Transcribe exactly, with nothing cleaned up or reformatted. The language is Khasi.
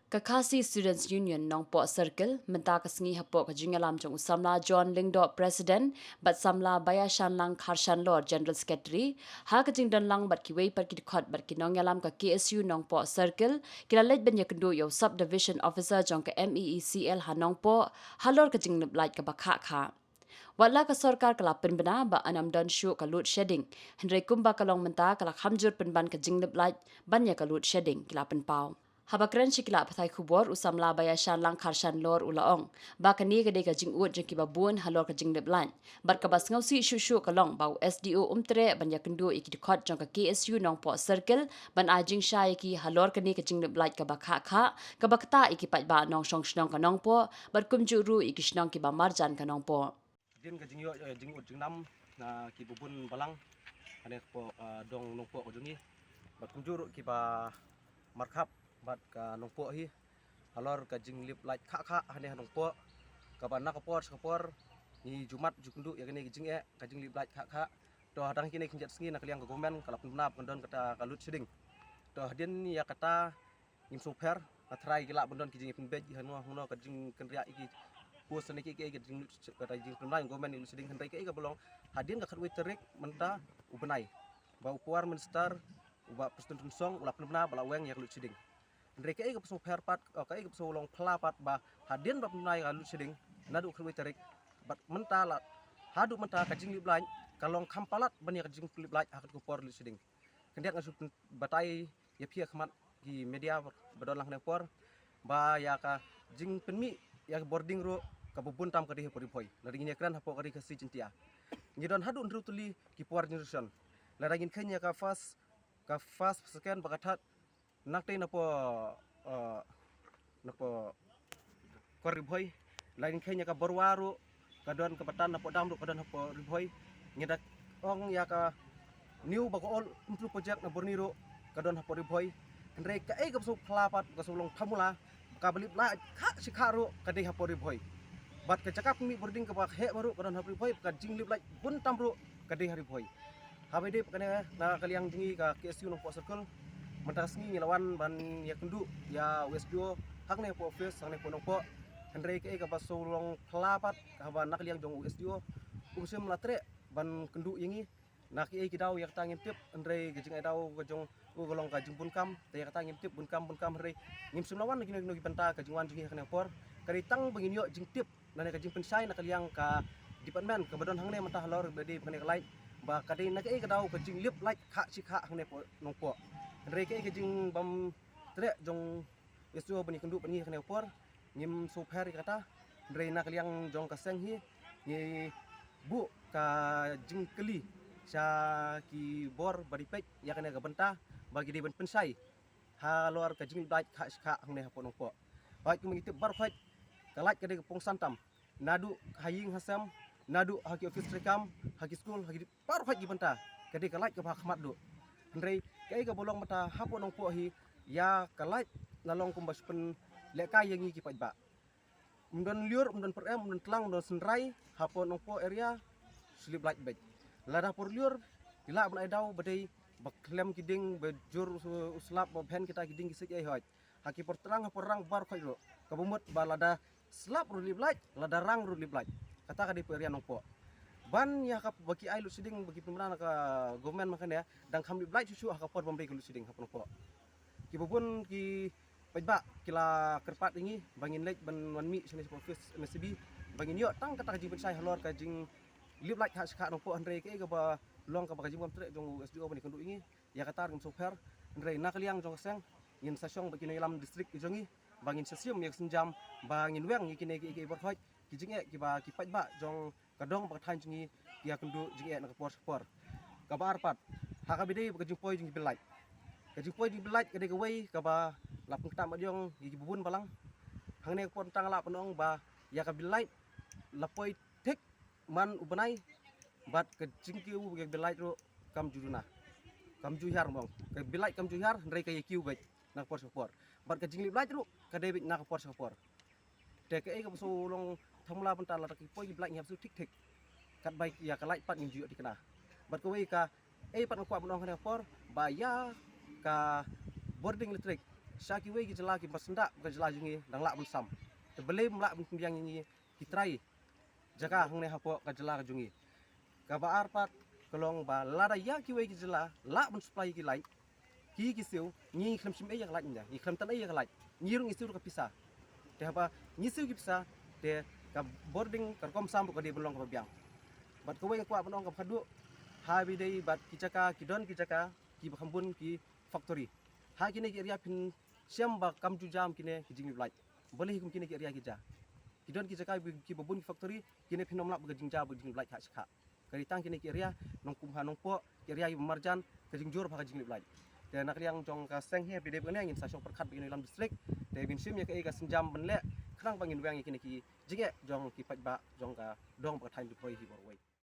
Ka Khasi Students Union Nongpoh Circle mynta ka sngi hapoh ka jingïalam jong u samla John Lyngdoh, President, bad samla Baiashanlang Kharshanlor, General Secretary, ha ka jingdonlang bad kiwei pat ki dkhot bad ki nongïalam ka K S U Nongpoh Circle, ki la leit ban ïakynduh ïa u Sub Division Officer jong ka M E E C L ha Nongpoh halor ka jinglip light kaba khah khah. Wat la ka sorkar ka la pynbna ba ym don shuh ka load shedding, hynrei kumba ka long mynta ka la kham jur pynban ka jinglip light ban ïa ka load shedding, ki la pynpaw. Haba kren sha ki lad pathai khubor, u samla Baiashanlang Kharshanlor u la ong ba kane ka dei ka jingud jong kiba bun halor ka jinglip light. Bad kaba sngewsih shuh shuh ka long ba u S D O um treh ban ïakynduh ïa ki dkhot jong ka K S U Nongpoh Circle ban ai jingshai ïa ki halor kane ka jinglip light kaba khah khah, kaba ktah ïa ki paidbah nongshong shnong ka Nongpoh bad kumjuh ruh ïa ki shnong kiba marjan ka Nongpoh. Hadien ka jingïoh, eh, jingud jingnam na kiba bun balang hangne hapoh, eh, dong Nongpoh ka jong ngi bad kumjuh ruh kiba markhap bad ka Nongpoh hi halor ka jinglip light khah khah hangne ha Nongpoh, kaba na ka por sha ka por ngi ju mad ju kynduh ïa kane ka jingeh, ka jinglip light khah khah. To hadang kine ki jait sngi na ka liang ka government ka la pynbna ba kan don kata ka load shedding. To hadien ïa kata ngim sngewpher, nga tharai ki lah ban don ki jingpynbeit hangno hangno, ka jingkynriah ïa ki post ne ki, ki, ki jing, kata jingpynbna jong government ïa ka load shedding, hynrei kaei kaba long, hadien ka khatwei tarik mynta u bnai ba u Power Minister u Bah Prestone Tynsong u la pynbna ba la weng ïa ka load shedding. Hynrei kaei kaba sngewpher pat, eh, kaei kaba sngewlong phylla pat ba hadien ba pynbna ïa ka load shedding naduh khatwei tarik bad mynta la, haduh mynta ka jinglip light ka long kham palat ban ïa ka jinglip light ha ka por load shedding. Khyndiat nga shu pyn-, batai ïa phi ha khmat ki media ba don lang hangne por ba ïa ka jingpynmih ïa ka bording ruh kaba bun tam ka dei hapoh Ri Bhoi. Lada ngin ïakren hapoh ka Ri Khasi Jaiñtia, ngi don haduh hynriew tylli ki power generation. Lada ngin kheiñ ïa ka first, ka first, second bad ka third, nangtei napoh, eh, napoh kor Ri Bhoi. Lada ngin kheiñ ïa ka Barwa ruh ka don, kaba tan napoh dam ruh ka don hapoh Ri Bhoi. Ngi da ong ïa ka New bad ka Old Umtru project na Burnie ruh ka don hapoh Ri Bhoi. Hynrei kaei kaba sngewphylla pat, ka sngewlong phylla, kaba lip light khah shi khah ruh ka dei hapoh Ri Bhoi. Bad ka jaka pynmih bording kaba heh baroh ka don hapoh Ri Bhoi, ka jinglip light bun tam ruh ka dei ha Ri Bhoi. Haba ïadei bad kane, na ka liang jong ngi ka K S U Nongpoh Circle, mynta ka sngi ngi la wan ban ïakynduh ïa u S D O hangne hapoh office hangne hapoh Nongpoh. Hynrei kaei kaba sngewlong phylla pat haba na ka liang jong u S D O um shym la treh ban kynduh ïa ngi. Na kiei ki daw ïa kata ngim tip, hynrei ka jingai daw ka jong u ka long ka jingbun kam, te ïa kata ngim tip, bun kam bun kam, hynrei ngim shym la wan na kino kino ki bynta. Ka jingwan jong ngi ha kane ka por ka dei tang ba ngin ïoh jingtip lane ka jingpynshai na ka liang ka department kaba don hangne mynta halor ba dei ba kane ka light, ba ka dei na kaei ka daw ka jinglip light khah shi khah hangne hapoh Nongpoh. Hynrei kaei ka jingbym treh jong u S D O ban ïakynduh bad ngi ha kane ka por, ngim sngewpher ïa kata. Hynrei na ka liang jong ka seng hi ngi buh ka jingkylli sha ki bor ba dei peit ïa kane ka bynta ba ki dei ban pynshai halor ka jinglip light khah shi khah hangne hapoh Nongpoh. Hooid, kumba ngi tip baroh khoit, ka light ka dei ka pongsan tam, naduh ha ïing ha sem, naduh ha ki office treikam, ha ki skul, ha ki baroh khoit ki bynta ka dei ka light kaba ha khmat duh. Hynrei kaei kaba long mynta hapoh Nongpoh hi, ïa ka light la long kumba shu pynlehkai ïa ngi ki paidbah. Ym don lyiur, ym don pyrem, ym don tlang, ym don synrai, hapoh Nongpoh area shu lip light beit. Lada por lyiur ki lah ban ai daw ba dei ba khlem ki dieng, ba jur u, u slap, ba bhen kita ki dieng ki siej ei, hooid. Ha ki por tlang, ha por rang baroh khoit ruh, kaba mut ba lada slap ruh lip light, lada rang ruh lip light. Kata ka dei hapoh area Nongpoh. Ban ïa kaba ki ai load shedding, ba ki pynbna na ka government mynta kane, dang kham lip light shuh shuh ha ka por bym dei ka load shedding hapoh Nongpoh. Kiba bun ki paidbah ki la kyrpad ïa ngi ba ngin leit ban wan mih shane shapoh office M S C B ba ngin ïoh tang kata ka jingpynshai halor ka jinglip light khah shi khah Nongpoh, hynrei kaei kaba long kaba ka jingbym treh jong u S D O ban ïakynduh ïa ngi, ïa kata ngim sngewpher. Hynrei na ka liang jong ka seng ngin sa shong bad ki nongïalam district jong ngi ba ngin sa shim ïa ka sienjam ba ngin weng ïa kine kiei kiei baroh khoit ki jingeh kiba ki paidbah jong ka dong bad ka thaiñ jong ngi ki ïakynduh jingeh na ka por sha ka por. Kaba ar pat, ha kaba ïadei bad ka jingpoi jong ki bill light. Ka jingpoi jong ki bill light ka dei kawei kaba la pynkynmaw bad ïa ngi kiba bun balang. Hangne ka por tang la pynong ba ïa ka bill light la poi thik man u bnai, bad ka jingkiew ka bill light ruh kam ju duna, kam ju hiar mo. Ka bill light kam ju hiar, hynrei ka ïakiew beit na ka por sha ka por. Bad ka jinglip light ruh ka dei beit na ka por sha ka por. Te kaei kaba shu long thamla bynta lada ki poi ki bill light ngi hap shu thik thik, katba ïa ka light pat ngim ju ïoh thikna. Bad kawei ka, ei pat nga kwah ban ong ha kane ka por ba ïa ka bording electric sha kiwei ki jylla kiba syndah ka jylla jong ngi dang lah ban sam. Te balei ym lah ban pynbiang ïa ngi ki trai jaka hangne hapoh ka jylla ka jong ngi. Kaba ar pat ka long ba lada ïa kiwei ki jylla lah ban supply ïa ki light, ki ki siew, ngi khlem shim ei ïa ka light, ngi khlem tan ei ïa ka light, ngi ruh ngi siew ruh ka pisa. Te haba ngi siew ki pisa, te ka bording ka rukom sam ruh ka dei ban long kaba biang. Bad kawei nga kwah ban ong kaba khadduh, ha ba ïadei bad ki jaka, ki don ki jaka kiba kham bun ki factory. Ha kine ki area phin shem ba kam ju jam kine ki jinglip light. Balei kum kine ki area ki ja? Ki don ki jaka kiba bun ki factory, kine phin ym lap ba ka jingjia ba ka jinglip light ha shikha. Ka dei tang kine ki area Nongkum ha Nongpoh, ki area kiba marjan, ka jingjur bha ka jinglip light. Te na ka liang jong ka seng hi, ba ïadei bad kane, ngin sa shong pyrkhat bad kine ki lam district. Te ban shim ïa kaei ka sienjam ban leh khnang ba ngin weng ïa kine ki jingeh jong ki paidbah jong ka dong bad ka thaiñ Ri Bhoi hi baroh kawei.